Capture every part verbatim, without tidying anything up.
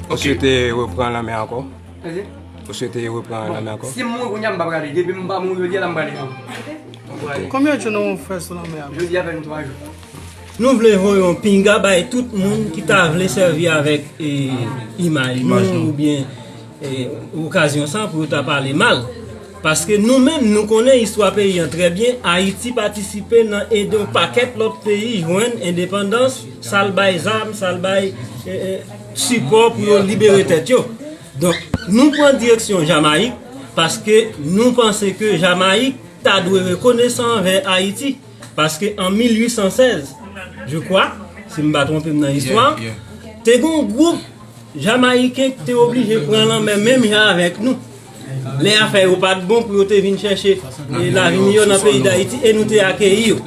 Ou swete repran lanmè ankò? Ou swete repran lanmè ankò? Si m mouri kounye a, m pa prale. Depi m pa mouri jodi a la, m prale. Konbyen jou nou fè sou lanmè a? Jodi a fè nou twa jou. Nou vle voye yon pinga bay tout moun ki ta vle sèvi avèk e, imaj nou oubyen e, okazyon sa pou yo ta pale mal. Paske nou menm nou konnen istwa peyi an trè byen. Ayiti patisipe nan ede yon pakèt lòt peyi jwenn endepandans, sa l bay zam, sa l bay e, e, sipò pou yo libere tèt yo. Donk, nou pran direksyon Jamayik paske nou panse ke Jamayik ta dwe rekonesan anvè Ayiti. Paske an mil uit san sèz, je crois, si m pa twonpe m nan istwa, te gen yon gwoup Jamayiken ki te oblije pran lanmè menm jan avèk nou. Lè afè yo pa t bon pou yo te vin chèche e, lavi miyò nan peyi Dayiti e nou te akeyi yo.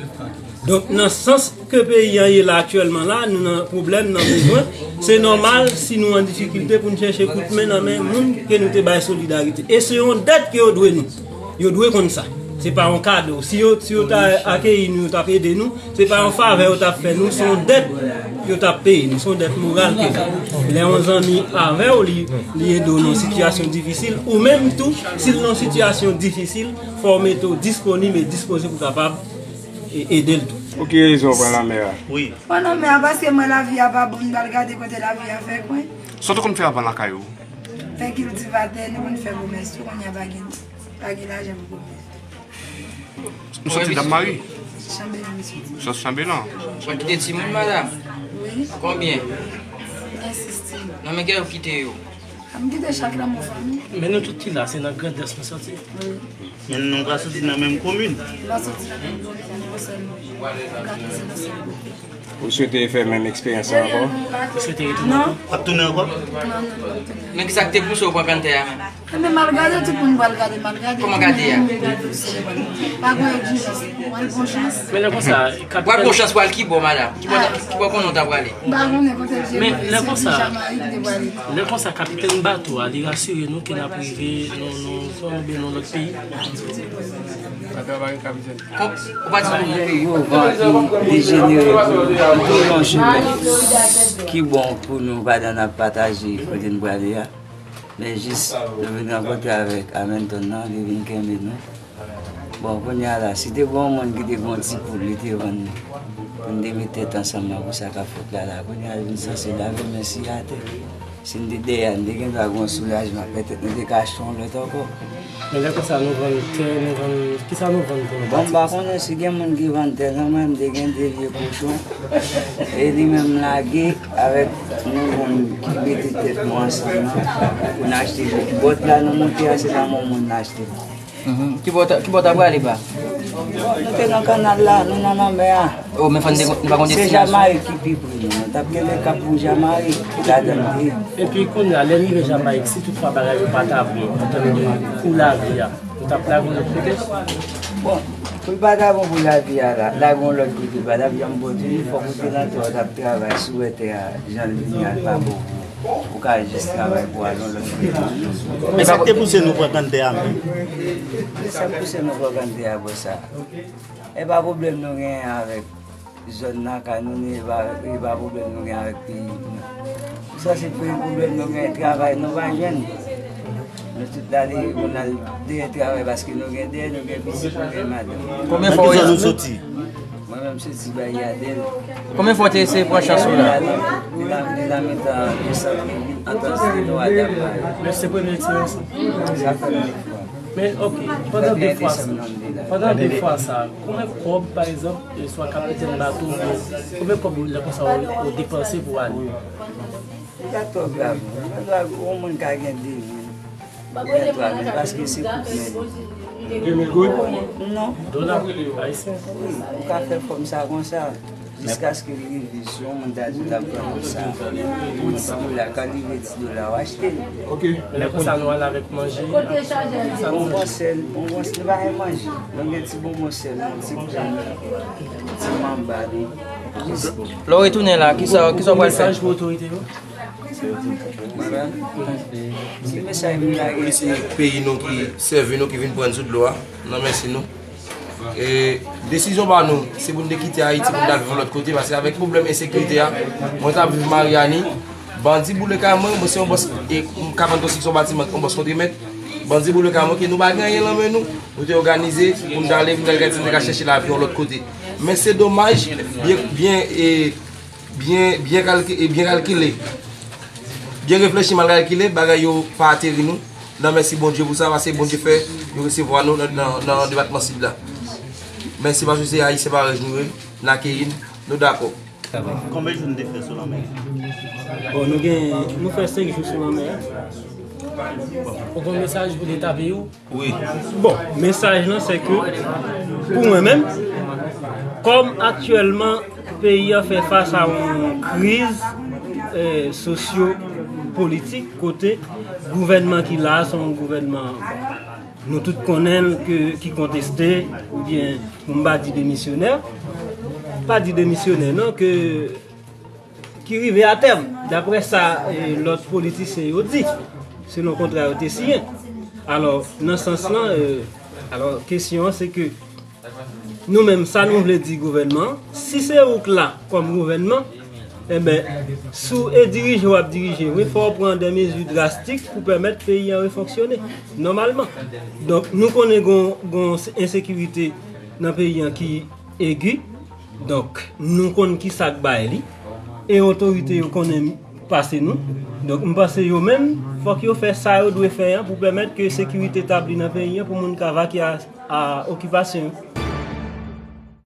Donk, nan sans ke peyi an ye la aktyèlman la, nou nan pwoblèm, nan bezwen, se nòmal si nou an difikilte pou n chèche kout men nan men moun ke nou te bay solidarite. E se yon dèt ke yo dwe nou. Yo dwe konn sa. Se pa yon kado. Si yo, si yo ta akeyi nou, yo t ap ede nou, se pa yon favè yo t ap fè nou, se yon dèt yo t ap peye nou, se yon dèt moral ke nou. Lè yon zanmi avè w, li, li ede w nan yon sitiyasyon difisil, ou menm tou, si l nan yon sitiyasyon difisil, fò w mete w disponib e dispoze pou w kapab e, ede l tou. Pou ki rezon w pran lanmè a? Wi. Pran lanmè a paske m wè lavi a pa bon, m pral gade kote lavi a fè kwen. Sa w te konn fè avan lakay ou? Fè kiltivatè, nou konn fè komès tou, kounye a pa gen, pa gen lajan pou komès. Nou soti Dam Mari? Chanbelan, nou soti. Soti Chanbelan? Ou pral kite timoun, madanm? Wi. Konbyen? Gen sis timoun. Nan men kiyès ou kite yo? A, m kite chak la, mon fanmi. Men nou tout ki la, se nan Grandans nou soti. Wi. Men nou pral soti nan menm komin. Nou pral soti nan menm komin, nou sèl moun. Nou ka pase nan sèl kote. Ou swete fè menm eksperyans lan ankò? Ou swete retounen ankò? W ap tounen ankò? Men kisa k te pouse w pran kanntè a menm? Enben, m al gade, tout moun pral gade, m al gade. Kòman gade a? Pa gen egzijans. W al pran chans. Men lè konsa, kapitèn. W al pran chans pou al ki bò, madanm? Ki bò, ki bò konnen w ta prale? M pa konnen kote l te prale. Men lè konsa, lè konsa, kapitèn bato a, li rasire nou ke n ap rive nan, nan yon zòn oubyen nan yon lòt peyi. Sa travay kapitèn. Ou pa di nou. Lè yo van li dejenere pou nou, nou tou yon chemen ki bon pou nou pandan n ap pataje kote n prale a. Men jis nou vin rankontre avèk Amenton nan, li vin kenbe nou. Bon, kounye a la, si te gen yon moun ki te gen yon ti poul, li te vann li pou n te met tèt ansanm nan pou sa k ap fèt la la, kounye a l vin sanse lave men siyatè. Si n te dèyè a, n te gen dwa gen yon soulajman, petèt nou te ka achte yon lòt ankò. Men lè konsa nou vann tè, nou vann, kisa nou vann pou nou pati? Bon, m pa konnen si gen moun ki vann tè, non, mwen m te gen de vye kochon, e li menm lage avèk nou moun ki mete tèt nou ansanm nan pou n achte li. Bòt la nou moute a, se pa moun moun n achte li. Ki bò w ta prale pa? Nou te nan kannal la, nou nan lanmè a. Oh, men fò n te, nou pa konn destinasyon. Se Jamayik ki pi pre nou. Nou t ap kenbe k ap pou Jamayik, ki ladan l te ye. Epi kounye a, lè n rive Jamayik, si toutfwa bagay yo pa ta bon, antann de pou lavi a, nou t ap lage yon lòt kote? Bon, pou l pa ta bon pou lavi a la, lage yon lòt kote pa t ap janm bon toujou, fòk ou te nan tè w t ap travay sou wè tè a, jan l vini a l pa bon pou ou. Ou ka jis travay pou al yon lòt kote. Men sa k te pouse nou pran kanntè a menm? Sa k pouse nou pran kanntè a pou sa? E pa pwoblèm nou genyen avèk zòn nan kay nou ni, e pa, e pa pwoblèm nou genyen avèk peyi nou. Sa se premye pwoblèm nou genyen, travay nou pa jwenn. Nou tout ale, moun al dèyè travay paske nou gen dèyè, nou gen pitit, nou gen madanm. Nan ki zòn ou soti? Mwen menm m soti Bayi Adèl. Konbyen fwa w te eseye pran chans ou la? Depi la, depi la mitan desanm mil uit, antan se nou a Dam Mari. Men se premye eksperyans ou? Sa premye fwa. Men, oke, pandan de fwa sa, pandan de fwa sa, konbyen kòb, pa egzanp, swa kapitèn bato, konbyen kòb lè konsa ou, ou depanse pou ale? Li pa twò grav, non. Yon moun ka gen de mil. Oubyen twa mil, paske se kout men li. De mil goud? Non. Dola ayisyen? Wi, ou ka fè fòm sa konsa, jiskaske li rive, si yon moun ta di w t ap pran yon sa, pou di dola, kan li rive di dola, w achte l. Ok. Lè konsa nou al avèk manje. Bonbon sèl, bonbon sèl, nou pa gen manje. Nou gen ti bonbon sèl, ti grenn, ti manba, nou. Jis. Lè w retounen la, kisa, kisa w pral fè? Mesaj pou otorite yo? Mwen menm? Ki mesaj m lage? Se peyi nou ki sèvi nou, ki vin pran n sou dlo a. N anmèsi nou. E desizyon pa nou, se pou n te kite Ayiti pou n t al viv yon lòt kote, paske avèk pwoblèm ensekirite a, mwen t ap viv Maryani, Bandi boule kay mwen, mwen se yon bòs, e m ka vann konstriksyon batiman, yon bòs kontremèt. Bandi boule kay mwen, ke nou pa gen anyen nan men nou, nou te òganize pou n t ale, pou n t al gade si n te ka chèche lavi yon lòt kote. Men se domaj, byen, byen, e, byen, byen kalki-, e, byen kalkile, byen reflechi, mal kalkile, bagay yo pa ateri nou. Nan mèsi Bondye pou sa, paske Bondye fè yo resevwa nou nan, nan, nan depatman Sid la. Mèsi paske se Ayisyen parèy nou ye, n akeyi n, nou dakò. Konbyen jou n te fè sou lanmè? Bon, nou gen, nou fè senk jou sou lanmè. Ou gen mesaj pou Leta peyi w? Wi. Bon, mesaj lan se ke, pou mwen menm, kòm aktyèlman peyi an fè fas a yon kriz, eh, sosyo-politik, kote gouvènman ki la a se yon gouvènman nou tout konnen l ke, ki konteste, oubyen pou m pa di demisyonè, pa di demisyonè non, ke, ki rive a tèm, daprè sa, eh, lòt politisyen yo di, selon kontra yo te siyen. Alò, nan sans lan, eh, alò, kesyon an se ke nou menm, sa nou vle di gouvènman, si se ou k la kòm gouvènman, enben, si w e dirije w ap dirije, wi, fò w pran de mezi drastik pou pèmèt peyi an refonksyone nòmalman. Donk, nou konnen gon, gon ensekirite nan peyi an ki egi. Donk, nou konn ki sa k bay li. E otorite yo konnen pase nou. Donk, m panse yo menm, fòk yo fè sa yo dwe fè an pou pèmèt ke sekirite tabli nan peyi an pou moun ka vakye a, a okipasyon yo.